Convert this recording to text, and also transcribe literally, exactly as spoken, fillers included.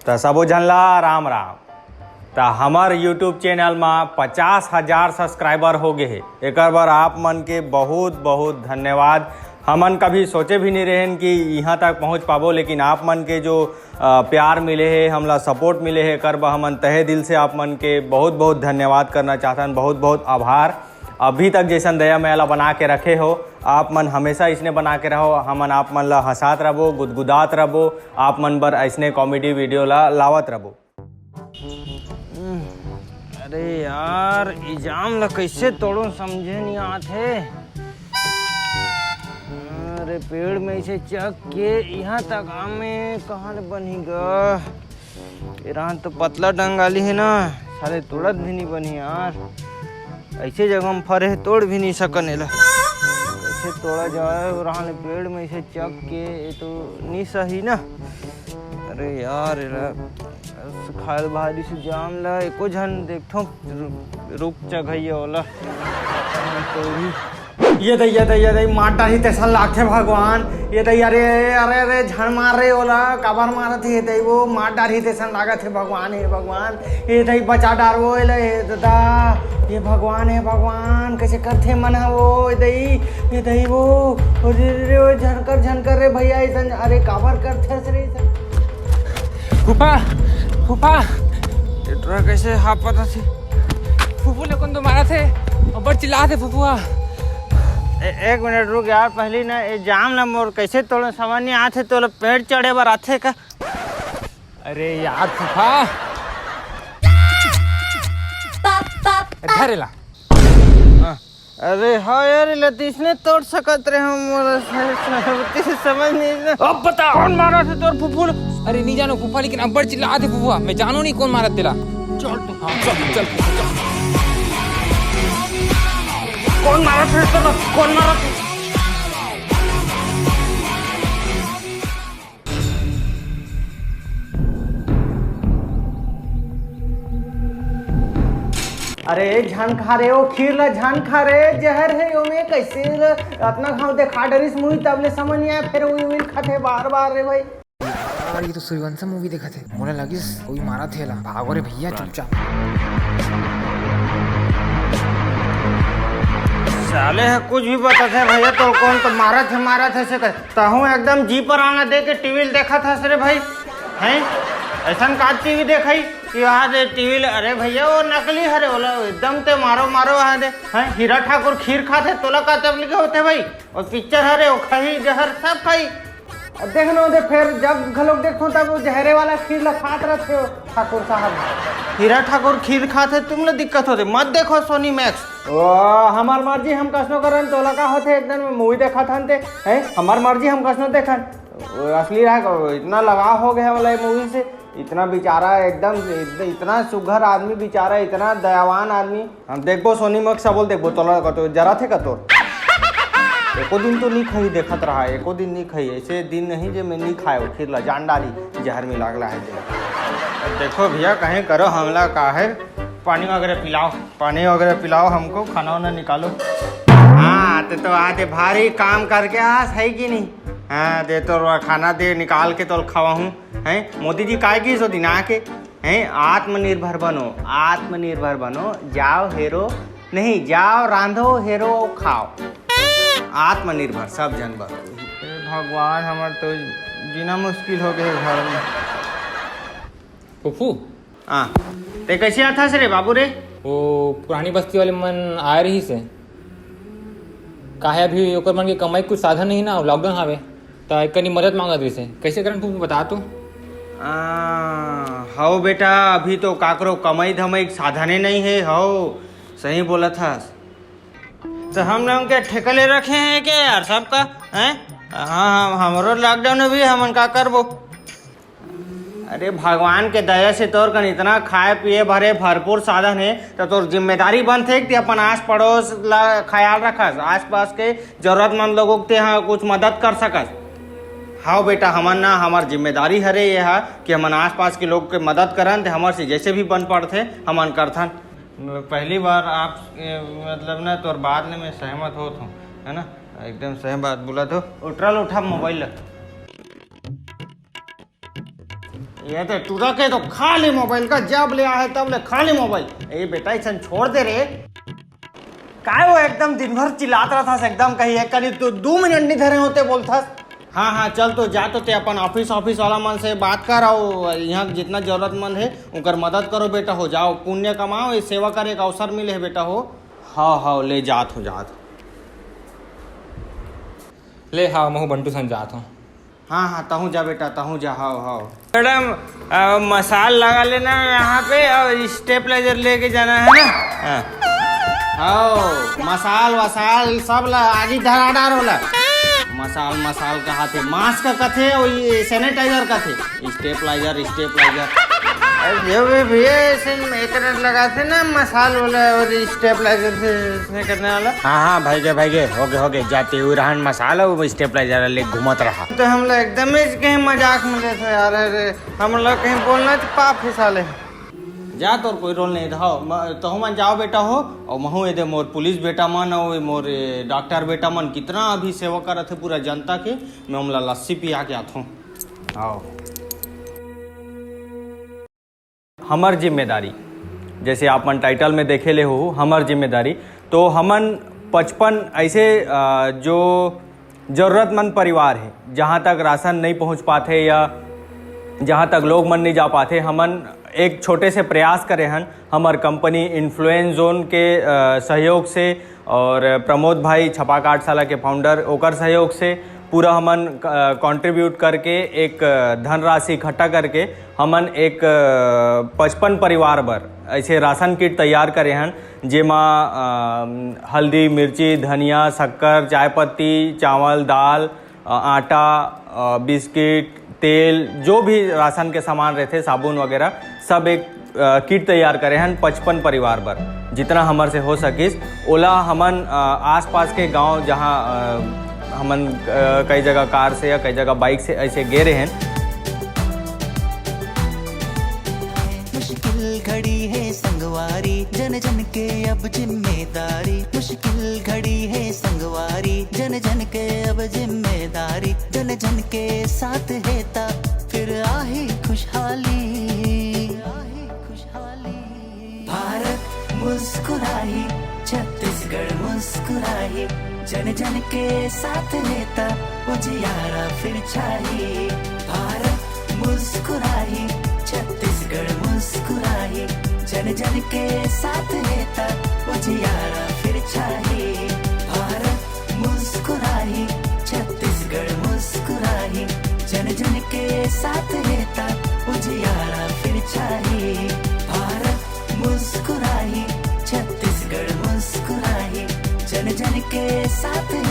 त सबो झन ला राम राम। त हमर YouTube चैनल म पचास हजार सब्सक्राइबर हो गे हे, एकर बर आप मन के बहुत बहुत धन्यवाद। हमन कभी सोचे भी नहीं रहेन कि इहाँ तक पहुँच पाबो, लेकिन आप मन के जो अ, प्यार मिले हे, हमला सपोर्ट मिले हे, एकर बर हमन तहे दिल से आप मन के बहुत बहुत धन्यवाद करना चाहथन, बहुत बहुत आभार। अभी तक जैसन दया मया ला बना के रखे हो, आप मन हमेशा इसने बना के रहो। हमन आप मन ला हंसात रहो, गुदगुदात रहो, आप मन बर ऐसने कॉमेडी वीडियो ला लावत रहो। अरे यार, ई जाम ला कैसे तोड़ो, समझे नहीं आत हे। अरे, पेड़ में इसे चक के यहाँ तक आमे कहाँ ले बनही गा? ये राहन तो पतला डंगाली है ना, साले तोड़त भी नहीं बनी यार। ऐसे जगह में फरे है, तोड़ भी नहीं सकन एला। कैसे तोड़ा जाए? वो राहन पेड़ में इसे चक के, ये तो नहीं सही ना। अरे यार, एला खायल भारी से जाम ला, एको झन देखथो, रु-, रुक चघइया ओला। ये दे, ये दे, ये दे, मार डारही तैसन लागथे भगवान। ये दे, अरे, अरे, अरे, झन मार रे ओला, काबर मारत हे? ये दे, वो मार डारही तैसन लागत हे भगवान, हे भगवान। ये दे, बचा डार वो, एला, हे दादा, हे भगवान, हे भगवान, कैसे करथे मन ह वो, ये दे, ये दे, वो, अरे, रे, रे, झन कर, झन कर रे भैया, अइसन, अरे, काबर करथे रे अइसन? फूफा, फूफा, ये टुरा कैसे हाफत हे? फूफू ले कोन तो मारत हे, अब्बड़ चिल्लात हे फूफू हा। ए-, एक मिनट रुक यार, पहली ना ये जाम ना मोर कैसे तोड़े समझ नहीं आत हे, तोला पेड़ चढ़े बर आथे का? अरे यार फूफा, धर एला। हाँ। अरे हाँ यार, एला तो इसने तोड़ सकत रहे हम, मोला स-, स-, समझ नहीं ना। अब बता, कौन मारत हे तोर फुफुड़? अरे नहीं जानो फूफा, लेकिन अब्बड़ चिल्लात हे फूफा, मैं जानो नहीं कौन मारत तेला। चल तू। हाँ, चल, चल, चल। कौन मारत हे तोला? कौन मारत हे? अरे झन खा रे, ओ खीर ला झन खा रे, जहर हे ओमे, कैसे ल-, अतना घाव देखा डरिस मुही, तब ले समझ नहीं आया, फिर उई उई खाथे बार बार रे भाई। यार, ये तो सूर्यवंशम मूवी देखत हे, मोला लगिस कोई मारत हे ला। भागो रे भैया चुपचाप। साले ह कुछ भी बताथे भैया, तो कौन तो मारत हे, मारत हे से कहे। तहूँ एकदम जी पर आना दे के टीवी ल देखत हस रे भाई, हैं? ऐसन का टीवी देखई कि आज टीवी ल, अरे भैया वो नकली हरे, ओला एकदम ते मारो मारो आ दे, हैं? हीरा ठाकुर खीर खाथे, तोला का तकलीफ होथे भाई? वो पिक्चर हरे, वो खही जहर सब खही। अब देख ना दे, फिर जब घलोक देखो तब वो जहरे वाला खीर ला खात रहथे हो ठाकुर साहब। हीरा ठाकुर खीर खाथे, तुम ला दिक्कत होथे, मत देखो सोनी मैक्स। ओ, हमार मर्जी हम कसनो करन, तोला का होथे, एक दिन में मूवी देखत हन ते, हैं? हमार मर्जी हम कसनो देखन। ओ, असली रहा, इतना लगाव हो गया वाला ये मूवी से, इतना बेचारा एकदम, इतना सुघर आदमी बेचारा, इतना दयावान आदमी। हम देखबो सोनी मैक्स बोल देखबो, तोला का तो जरा थे का तोर। एको दिन तो नहीं खाई, देखत रहा, एको दिन नहीं खाई, ऐसे दिन नहीं जे मैं नहीं खाए, खीर ला जान डाली, जहर मिला के लाए दे। अब देखो भैया, कहीं करो हमला का है, पानी वगैरह पिलाओ, पानी वगैरह पिलाओ हमको, खाना वाना निकालो। हाँ, ते तो आज भारी काम करके आस है कि नहीं? हाँ, दे तो खाना दे निकाल के तो खवाहूँ, हैं? मोदी जी काय की सो दिन आके, हैं? आत्मनिर्भर बनो, आत्मनिर्भर बनो, जाओ हेरो, नहीं, जाओ रांधो, हेरो, खाओ। आत्मनिर्भर, सब जन बनो। हे भगवान, हमर तो जीना मुश्किल हो गए घर में। फूफू, हाँ, ते कैसे आथस रे बाबू रे? वो पुरानी बस्ती वाले मन आए रहिस हे। काहे अभी ओकर मन के कमाई कुछ साधन नहीं ना, lockdown हावे, त एक कनी मदद मांगत रहिस हे। कैसे करन फूफू बता तो? आ, हव बेटा, अभी तो काकरो कमाई धमाई के साधने नहीं है। हव, सही बोलत हस। तो हम लोग के ठेका ले रखे हैं क्या यार सबका, हैं? हाँ, हम, हमरो lockdown में भी हमन का करबो? अरे भगवान के दया से तोर कन इतना खाए पिए भरे भरपूर साधन है, तो तोर जिम्मेदारी बनथे कि ते अपन आस पड़ोस ला ख्याल रखस, आसपास के जरूरतमंद लोगों के ते हाँ कुछ मदद कर सकस। हाँ बेटा, हमन ना, हमर जिम्मेदारी हरे ये हा कि हमन आसपास के लोग के मदद करन, ते हमर से जैसे भी बन पड़थे हमन करथन। पहली बार आप, ए, मतलब ना तोर बात ले मैं सहमत होत हूँ, है ना, एकदम सही बात बोलत हो। उठरा ल उठा मोबाइल ला। ये तो टूरा के तो खाली मोबाइल का, जब ले आए तब ले खाली मोबाइल। ए बेटा, इसन छोड़ दे रे। काय वो एकदम दिन भर चिल्लात रहत हस, एकदम कही एक कनी तू दू मिनट नहीं धरे होते बोलथस। हाँ हाँ, चल तो जा, तो ते अपन ऑफिस ऑफिस वाला मन से बात कर, अउ यहाँ जितना जरूरतमंद है उनकर मदद करो बेटा हो। जाओ, पुण्य कमाओ, ये सेवा करे का अवसर मिले है बेटा हो। हाँ हाँ, ले जात हो, जात हो। ले हाँ, महू बंटू सन जात हो। हाँ हाँ, तहूँ जा बेटा, तहूँ जा। हाव हाव। मैडम, अ, मसाल लगा लेना यहाँ पे और स्टेबलाइजर लेके जाना है ना। हाँ। हाव, मसाल वसाल सब ला आगी धरा डार होला। मसाल मसाल कहाथे, मास्क कथे, वो ये सैनिटाइजर कथे। Stabilizer, stabilizer. अरे जो भी भैया, ऐसे में एक मिनट लगाते ना, मसाल वाला और स्टेबलाइजर से इसमें करने वाला। हाँ हाँ, भाई के भाई के, हो गए हो गए, जाते हुए रहन मसाल और स्टेबलाइजर ले घूमत रहा। तो हम लोग एकदम ही कहीं मजाक में लेते यार। अरे, हम लोग कहीं बोलना तो पाप है साले। जा, तोर कोई रोल नहीं था। म-, तहु मन जाओ बेटा हो, और महू एदे मोर पुलिस बेटा मन और मोर, ए, डॉक्टर बेटा मन कितना अभी सेवा करत है पूरा जनता के। मैं हमला लस्सी पिया के आथों। आओ। हमर जिम्मेदारी, जैसे आप मन टाइटल में देखे ले हो, हमर जिम्मेदारी, तो हमन पचपन ऐसे, अ, जो जरूरतमंद परिवार है, जहाँ तक राशन नहीं पहुँच पाते या जहाँ तक लोग मन नहीं जा पाते, हमन एक छोटे से प्रयास करे हन। हमर कंपनी इन्फ्लुएंस जोन के, अ, सहयोग से और प्रमोद भाई छपाक आर्टशाला के फाउंडर, ओकर सहयोग से पूरा हमन, अ, कंट्रीब्यूट करके एक, अ, धनराशि इकट्ठा करके हमन एक, अ, पचपन परिवार बर ऐसे राशन किट तैयार करे हन, जेमा, अ, हल्दी, मिर्ची, धनिया, शक्कर, चाय पत्ती, चावल, दाल, अ, आटा, अ, बिस्किट, तेल, जो भी राशन के सामान रहथे, साबुन वगैरह, सब एक, अ, किट तैयार करे हन पचपन परिवार बर। जितना हमर से हो सकिस, ओला हमन, अ, आसपास के गांव, जहां, अ, हमन, अ, कई जगह कार से या कई जगह बाइक से ऐसे गे रहे हन। मुश्किल घड़ी है संगवारी, जन जन के अब जिम्मेदारी। मुश्किल घड़ी है संगवारी, जन जन के अब जिम्मेदारी। जन जन के साथ है ता, फिर आही खुशहाली। भारत मुस्कुराही, छत्तीसगढ़ मुस्कुराही। जन जन के साथ है ता, उजियारा फिर छाही। भारत मुस्कुराही, छत्तीसगढ़ मुस्कुराही। जन जन के साथ है ता, उजियारा फिर छाही। भारत मुस्कुराही, छत्तीसगढ़ मुस्कुराही। जन जन के साथ है ता, उजियारा फिर छाही। भारत मुस्कुराही, छत्तीसगढ़ मुस्कुराही। जन जन के साथ